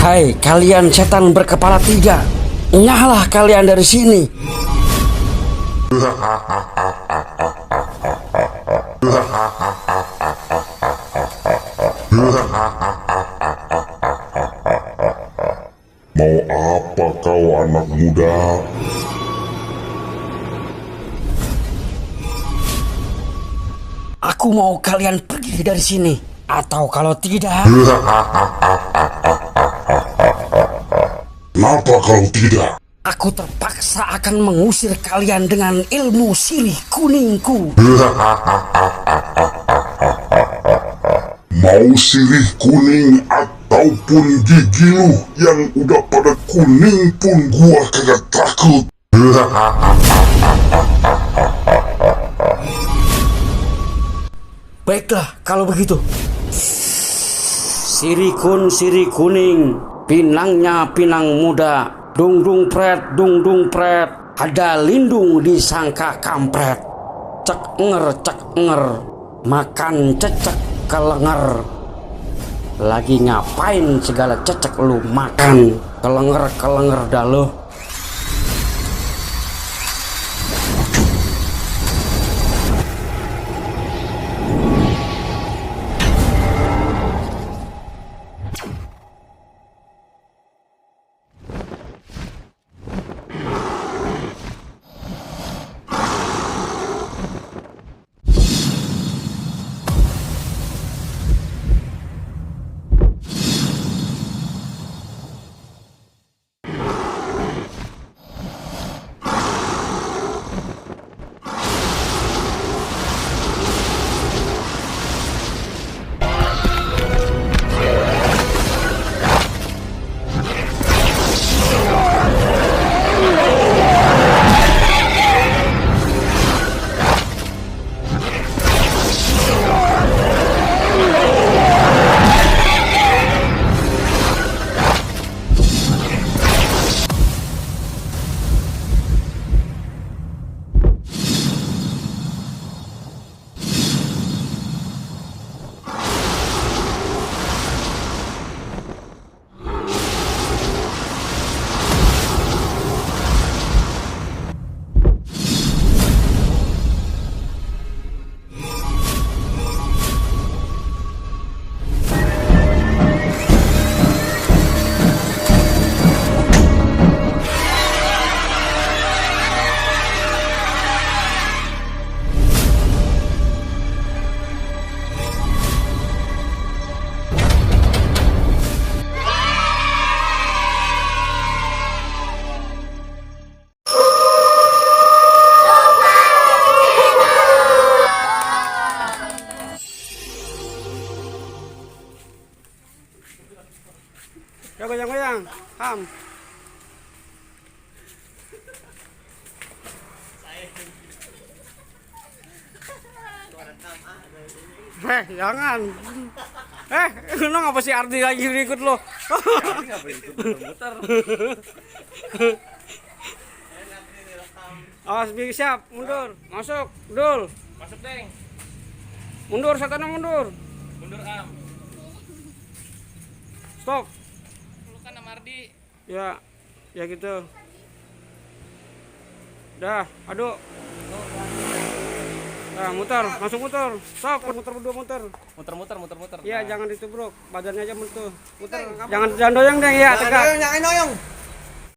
Hai kalian setan berkepala tiga, nyahlah kalian dari sini. Mau apa kau anak muda? Aku mau kalian pergi dari sini, atau kalau tidak, Kenapa kau tidak? aku terpaksa akan mengusir kalian dengan ilmu sirih kuningku. Mau sirih kuning ataupun gigi lu yang udah pada kuning pun gua kagak takut. Baiklah kalau begitu. Sirih kuning, pinangnya pinang muda, dung dung pret, ada lindung disangka kampret. Cek enger, makan cecek kelenger. Lagi ngapain segala cecek lu makan, kelenger dah lu. Ya goyang-goyang, ham. Jangan. Lu ngapa si Ardi lagi ikut lo? Awas Big siap, mundur, masuk, dul. Masuk, Deng. Mundur, setannya mundur. Mundur, Am. Stop. Lu kan sama Ardi. Ya, ya gitu. Dah, aduk. Nah, muter, masuk muter. Stop, muter berdua muter. Muter. Iya, jangan ditubruk, badannya aja muter. Jangan doyong deh, ya tegak. Jangan doyong.